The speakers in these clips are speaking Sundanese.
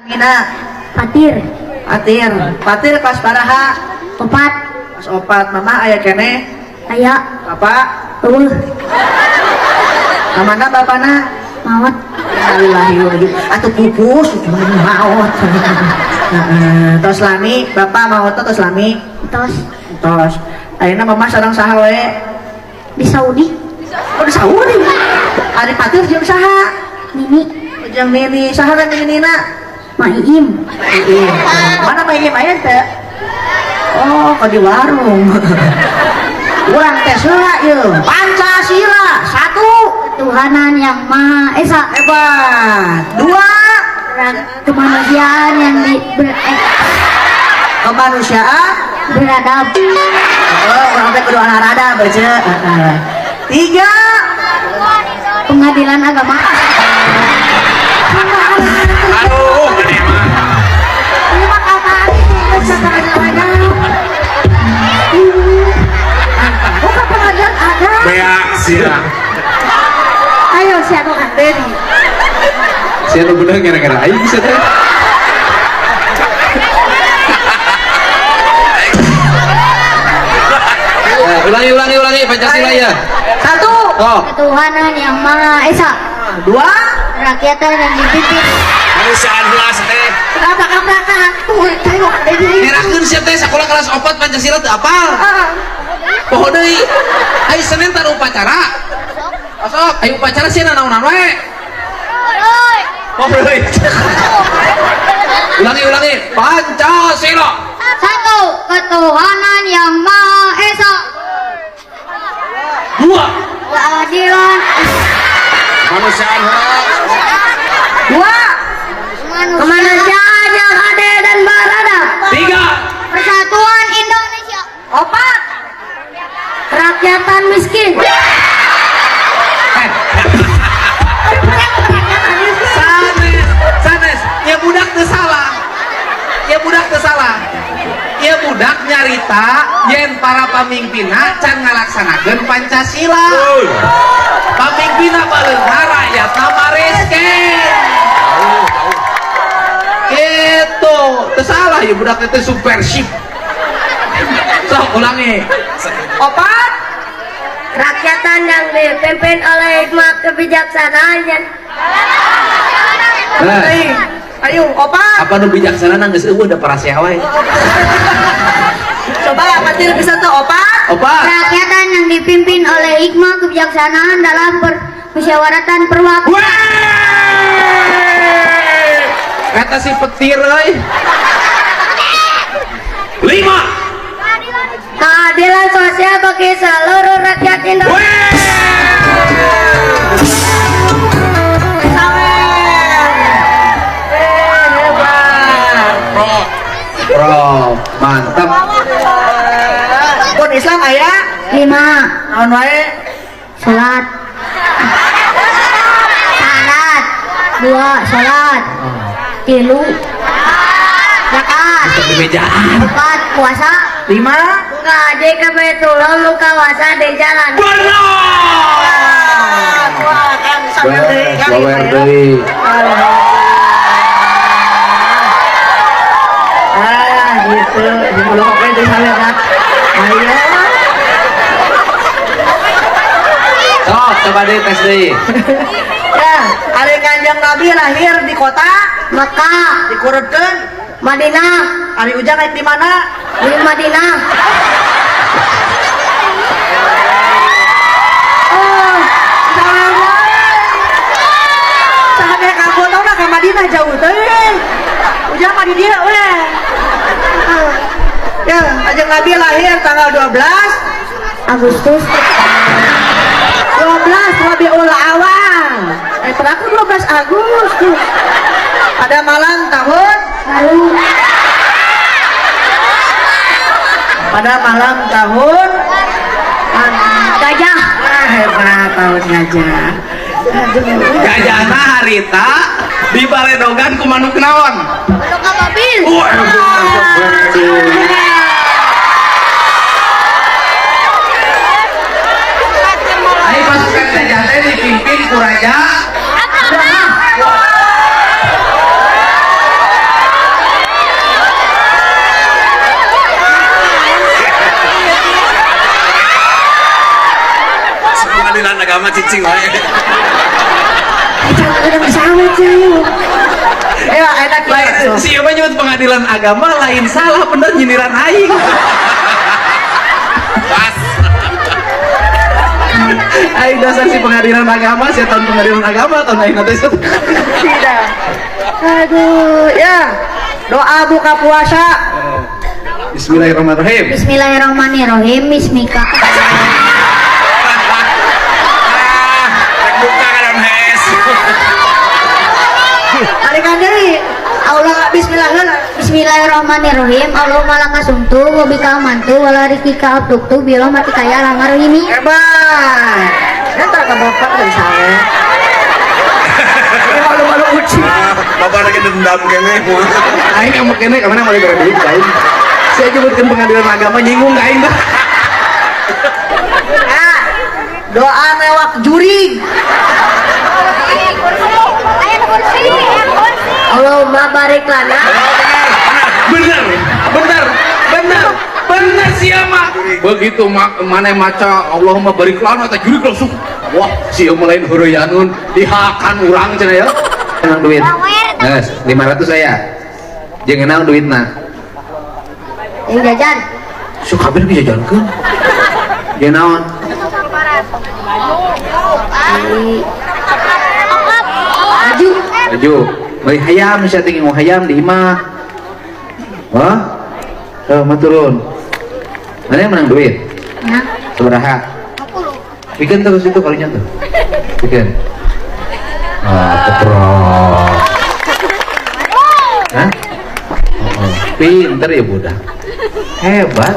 Mina. Patir. Patir. Patir kelas baraha? 4. Kelas 4. Mama aya keneh? Aya. Bapak? Eueuh. Kamana bapana? Maot. Innalillahi wa inna atuh pupus maot. Heeh, tos lami, bapak maot tos lami? Tos. Tos. Ayeuna mama sareng saha wae? Di Saudi. Oh, di Saudi. Ari Patir jeung saha? Nini. Jeung Nini. Saha teh Ninina? Ma Iim. Iim. Mana Ma Iim aya teh? Oh, kok di warung. Urang tes heula ieu. Pancasila 1. Ketuhanan yang Maha Esa. Hebat. 2. Kemanusiaan yang di kemanusiaan beradab. Oh, urang teh kudu aradab baca. 3. Pengadilan agama. Aduh, gede mah. Ieu mah kapan itu pengadilan bukan pengadilan agama. Beak sia. Ayo siapa Kang Dedi? Siapa bener kira-kira? Ayo bisa teh. Ulangi Pancasila ya. 1. Oh. Ketuhanan yang Maha Esa. 2. Rakyatan yang dipimpin. Manusiaan belas teh. Kabrakan tuh, ayo Kang Dedi. Ngerakeun siap teh sekolah kelas 4 Pancasila teu apal. Poho deui. Ayo Senin taruh upacara. Sok, ayo upacara sih nanaonan wae. Poho deui. Ulangi. Pancasila. 1. Ketuhanan yang Maha Esa. 2. Keadilan. Kemanusiaan. 2. Kemanusiaan yang adil dan beradab. 3. Persatuan Indonesia. 4. Rakyatan miskin. Sanes, ya budak teu salah. Ya budak teu salah. Ya budak nyarita yen para pamimpinna can ngalaksanakeun Pancasila. Pamimpinna baleunghar rakyatna marisken. Gitu, teu salah ya budak teh subversif. Sok ulangi. 4. Rakyatan yang dipimpin oleh hikmah kebijaksanaan. Ayo, 4. Apa nu bijaksana nang geus eueuh da parasea wae. Coba Patir bisa tuh 4. 4. Rakyatan yang dipimpin oleh hikmah kebijaksanaan dalam permusyawaratan perwakilan. Kata si petir euy. 5. Keadilan sosial bagi seluruh rakyat Indonesia. Bro, mantap. Pun Islam aya 5. Naon wae? Salat. Salat. 2 salat. 3 zakat. 4 puasa. 5 ngaji ke Baitullah luka wasa di jalan. Benar. Wah, kan sampe deui. Ah, gitu. Di oke deui sampe. Ayo. Sok, coba deui tes deui. Ya, ari Kanjeng Nabi lahir di kota Mekah, dikurutkeun Madinah. Ari Ujang naik di mana? Di Madinah. Oh, saha kabur tau ka Madinah jauh teh. Ujang mah di dieu we. Ya, Kanjeng Nabi lahir tanggal 12 Agustus. 12 Rabiul Awal. Peraku 12 Agustus. Pada malam tahun baru. Pada malam tahun gajah. Wah, hebat tahun gajah. Gajahna harita di baledogan ku manuk naon? Manuk ababil. Ayo pasukan gajah teh dipimpin ku raja. Agama cicing wae. Udah sawit sih. Ayo enak Lain si ieu mah nyebut pengadilan agama lain salah bener nyindiran aing. Pas. Aing dasar si pengadilan agama, si tahun pengadilan agama tahun aing nanti. Tidak. Aduh, ya. Doa buka puasa. Bismillahirrahmanirrahim. Bismillahirrahmanirrahim. Bismika. Ah, rek buka ka dalam hes. Tarikan deui. Allah bismillah heula. Bismillahirrahmanirrahim. Allahumma laka sumtu wa bika amantu wa la rizqika abduktu bi rahmatika ya arhamar rahimin. Hebat. Eta ka bapak dan saya. Ini malu-malu uci. Bapak lagi dendam kene. Aing yang kene ka mana mulai bere duit ka aing. Saya nyebutkeun pengadilan agama nyinggung ka aing bah. Ah, doa newak jurig. Allahumma barik lana. Bener, bener, bener, bener siapa? Begitu mana maca Allahumma barik lana teh jurig langsung. Wah, si ieu lain heureyanun dihakan urang cenah ya. Menang duit. Geus, 500 saya. Jeung naon duitna? Yang jajan. Sok kabeh dijajankeun. Jeung naon? Baju. Baju. Beli hayam sia teh ngingu hayam di imah. Wah. Tuh, mah turun. Mana yang menang duit? Menang. Sabaraha? 50. Bikin terus itu kalinya tuh. Bikin. Ah, keprok. Hah? Oh, pinter ya budak. Hebat.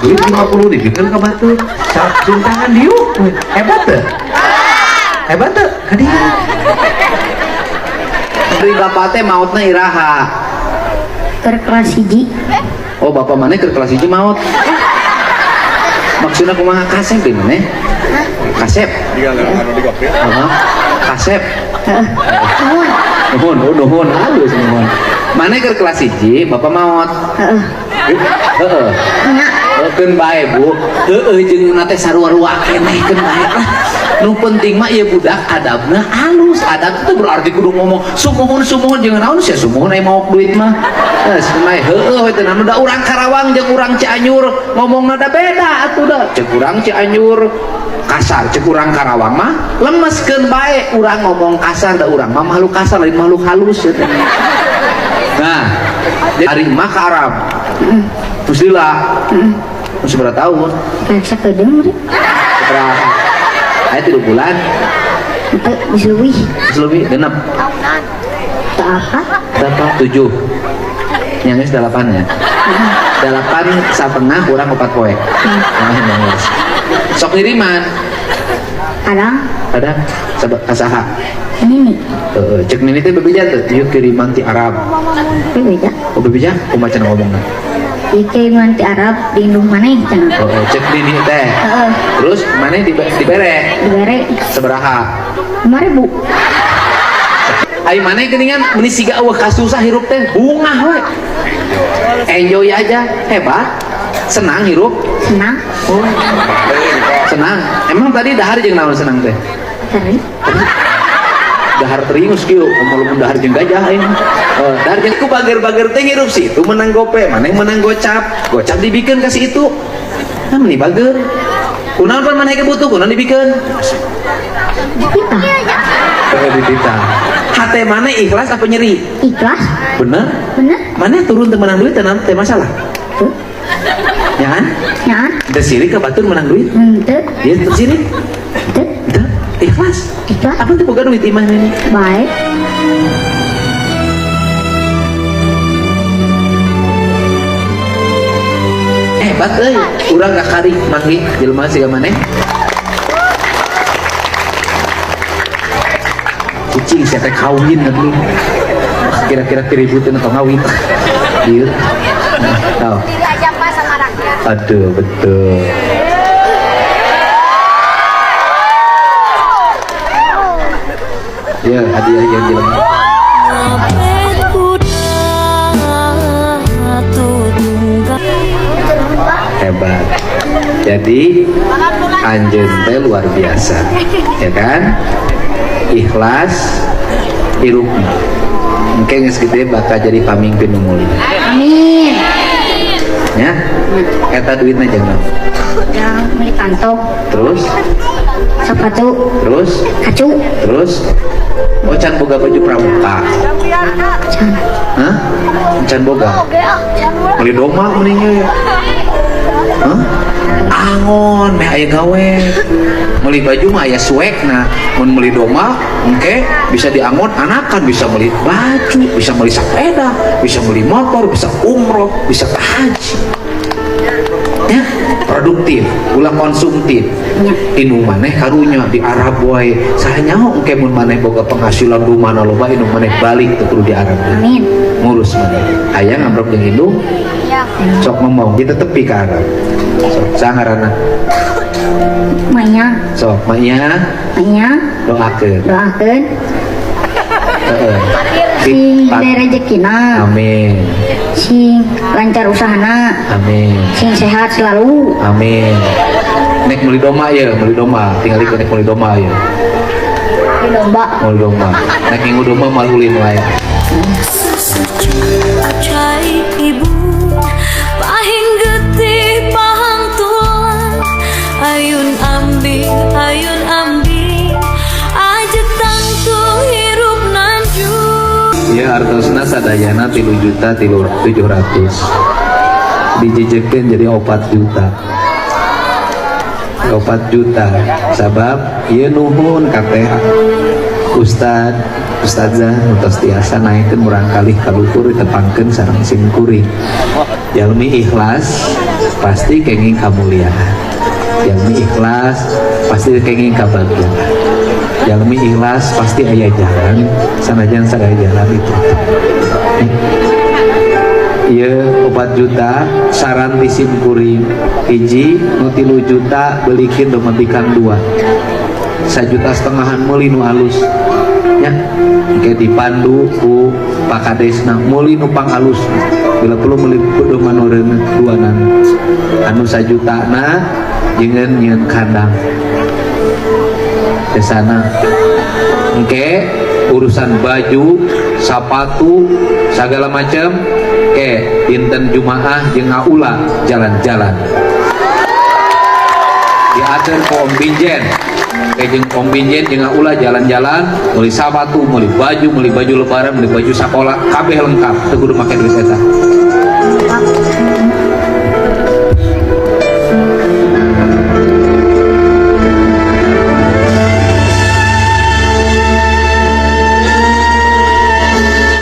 Duit 50 dibikin ke batu. Sarung tangan diuk. Hebat tuh. Hebat tuh. Kadieu. Dari bapak teh mautna iraha. Keur kelas 1. Oh, bapak mana keur kelas 1 maut? Maksudna kumaha kasep di mana? Kasep. Heeh. Kasep. Nuhun. Nuhun, oh nuhun, halus nuhun. Mana keur kelas 1, bapak maot. Heeh. Heeh. Nya. Keun bae, Bu. Heeh jeung na teh sarua-rua keneh keun bae lah. Nu penting mah ieu budak adabna halus. Adab itu berarti kudu ngomong sumuhun sumuhun jeung naon sia sumuhun aya maok duit mah. Geus bae heueuh we teh nu da urang Karawang jeung urang Cianjur ngomongna da beda atuh da. Ceuk urang Cianjur kasar, ceuk urang Karawang mah lemeskeun bae urang ngomong kasar da urang mah makhluk kasar lain makhluk halus ya teh. Nah, hari mah ke Arab. Terus lila. Terus berapa tahun? Sakedeung meureun. Berapa? Aya 3 bulan. Henteu, geus leuwih. Geus leuwih genep. Apa? Berapa? 7. Yang geus 8 ya. 8,5 kurang 4 poe. Nah, geus. Sok ngiriman. Kadang. Kadang saha? Nini. Heeh, cek nini teh bebeja teh, ieu kiriman ti Arab. Bebeja. Oh, bebeja? Kumaha cenah ngomongna? Ieu kiriman ti Arab di indung maneh cenah. Oh, cek nini teh. Heeh. Terus maneh dibere? Dibere. Sabaraha? 5.000. Ai maneh geuningan meuni siga eueuh kasusah hirup teh bungah we. Enjoy aja, hebat. Senang hirup? Senang. Oh. Senang. Emang tadi dahar jeung naon senang teh? Teri. Dahar teringus kieu, kumaha dahar jeung gajah aing. Dahar jeung ku bager-bager teh hirup si itu menang gope, maneh menang gocap. Gocap dibikeun ka si itu. Nah meuni bager. Kunaon pan maneh butuh, kunaon dibikeun? Dititah. Oh, dititah. Hate maneh ikhlas apa nyeri? Ikhlas. Bener? Bener. Maneh turun teu menang duit teu masalah. Teu. Ya kan? Ya. Teu sirik ka batur menang duit? Henteu. Ieu teu sirik? Teu. Teu. Ikhlas. Ikhlas. Apa tuh boga duit imah ini? Baik. Hebat euy, urang kakari manggih jelema siga maneh. Kucing sia teh kawin atuh. Kira-kira keributan atau ngawin. Ieu. Nah, tahu. Aduh, betul. Ya, hadiah yang jelema. Hebat. Ya. Jadi anjeun teh luar biasa, ya kan? Ikhlas hirupna. Mungkin geus gede bakal jadi pamimpin nu mulia. Amin. Ya. Eta duitna jeung naon? Jang beli kantong, Terus, sepatu, terus, kacu, terus. Oh, can boga baju pramuka. Can. Hah? Can boga. Beli domba mending ye. Hah? Angon meh aya gawe. Meuli baju mah aya suekna. Mun meuli domba engke bisa diangon anakan, bisa beli baju, bisa beli sepeda, bisa beli motor, bisa umroh, bisa ke haji. Ya, produktif, ulah konsumtif. Indung maneh karunya di Arab wae. Saha nyaho engke mun maneh boga penghasilan rumahna loba, indung maneh balik teu kudu di Arab. Amin. Ngurus maneh. Hayang ngambrok jeung indung? Sok ngomong, kita tepi ke Arab. Sok, saha ngaranna? Maya. Sok, Maya. Maya. Doakeun. Doakeun. Heeh. Sing gede rezekina. Amin. Sing lancar usahana. Amin. Sing sehat selalu. Amin. Nek meuli domba ya, meuli domba. Tinggal ikut nek meuli domba ya. Di domba. Meuli domba. Nek ngingu domba mal ulin wae. Acai ibu pahing getih pahang tulang, ayun ambing ayun ambing ajeg tangtu hirup nanjung. Ya, artosna sadayana 3 juta 3 700 dijejekeun jadi 4 juta, 4 juta, sabab ieu nuhun ka teh Ustad, Ustazah nu tos tiasa naikkeun murangkalih ka luhur ditepangkeun sareng sim kuring. Jalmi ikhlas pasti kenging kamuliaan, jalmi ikhlas pasti kenging kabagjaan, jalmi ikhlas pasti aya jalan sanajan sadaya jalan itu. Iya, 4 juta saran di sim kuring, hiji nu 3 juta belikin domba bikang dua, 1,5 jutaan meuli nu alus ya, engke dipandu ku Pak Kadesna meuli nu pang alus, bila perlu meuli domba nu reuneuh dua nan. Anu 1 juta na jeung nyieun kandang desana. Engke urusan baju, sepatu, segala macam ke dinten Jumaah jeung ngaula jalan-jalan diatur ku Om Binjen. Ke jeung Om Binjen jeung ngaula jalan-jalan meuli sepatu, meuli baju, meuli baju lebaran, meuli baju sekolah, kabeh lengkap, teu kudu make duit eta.